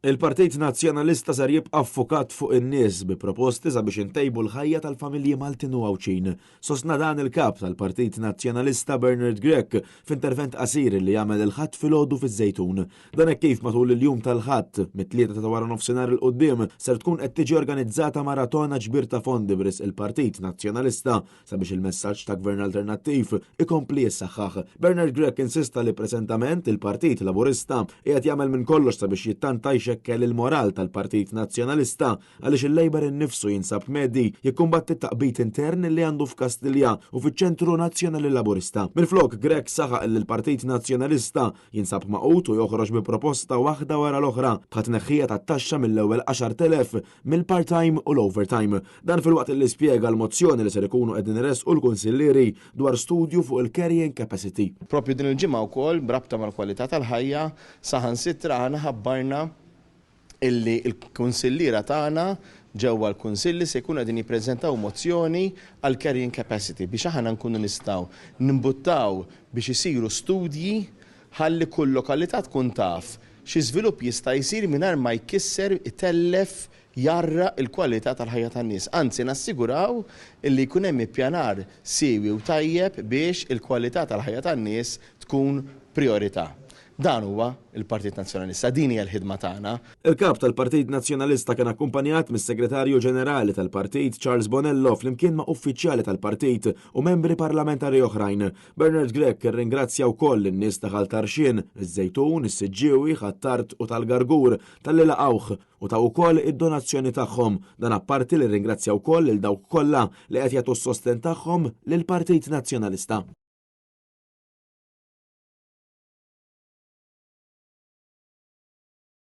Il-Partit Nazzjonalista ser jibqa' ffukat fuq in-nies bi proposti sabiex intejbu l-ħajja tal-familji Maltin u Għawdxin. Sostna dan il-Kap tal-Partit Nazzjonalista Bernard Grech f'intervent qasir li għamel il-Ħadd filgħodu fiż-Żejtun. Dan hekk kif matul il-jum tal-Ħadd, mit-Tlieta ta' waranofsinhar 'il quddiem, ser tkun qed tiġi organizzata maratona ġbir ta' fondi b'risq il-Partit Nazzjonalista sabiex il-messaġġ ta' gvern alternattiv ikompli jissaħħaħ. Bernard Grech insista li preżentament il-Partit Laburista qiegħed jagħmel minn kollox sabiex jittanta jxekkel il-moral tal-Partit Nazzjonalista għaliex il-Labour innifsu jinsab mheddi jikkumbatti t-taqbid intern li għandu f'Kastilja u fiċ-Ċentru Nazzjonali Laburista. Minflok, Grech saħaq li l-Partit Nazzjonalista jinsab magħqud u joħroġ bi proposta waħda wara l-oħra bħat-tneħħija tat-taxxa mill-ewwel 10,000 mill-part-time u l-overtime. Dan filwaqt li spjega l-mozzjoni li ser ikunu qegħdin iressqu l-kunsillieri dwar studju fuq il-carrying capacity. Proprju din il-ġimgħa wkoll b'rabta mal-kwalità tal-ħajja, saħansitra aħna ħabbarna illi l-kunsilliera tagħna ġewwa l-kunsilli se jkunu qegħdin jippreżentaw mozzjoni għall-carrying capacity biex aħna nkunu nistgħu nimbuttaw biex isiru studji ħalli kull lokalità tkun taf xi żvilupp jista' jsir mingħajr ma jkisser, itellef, jgħarraq il-kwalità tal-ħajja tan-nies. Anzi nassiguraw illi jkun hemm ippjanar siewi u tajjeb biex il-kwalità tal-ħajja tan-nies tkun prijorità. Dan huwa l-Partit Nazzjonalista, din hija l-ħidma tagħna. Il-Kap tal-Partit Nazzjonalista kien akkumpanjat mis-Segretarju Ġenerali tal-Partit Charles Bonello flimkien ma' uffiċjali tal-Partit u membri parlamentari oħrajn. Bernard Grech irringrazzja wkoll lin-nies ta' Ħal Tarxien, iż-Żejtun, is-Siġġiewi, Ħ'Attard u tal-Gargur talli laqgħuh u taw ukoll id-donazzjoni tagħhom. Dan apparti li rringrazzja wkoll lil dawk kollha li qed jagħtu s-sostenn tagħhom lill-Partit Nazzjonalista.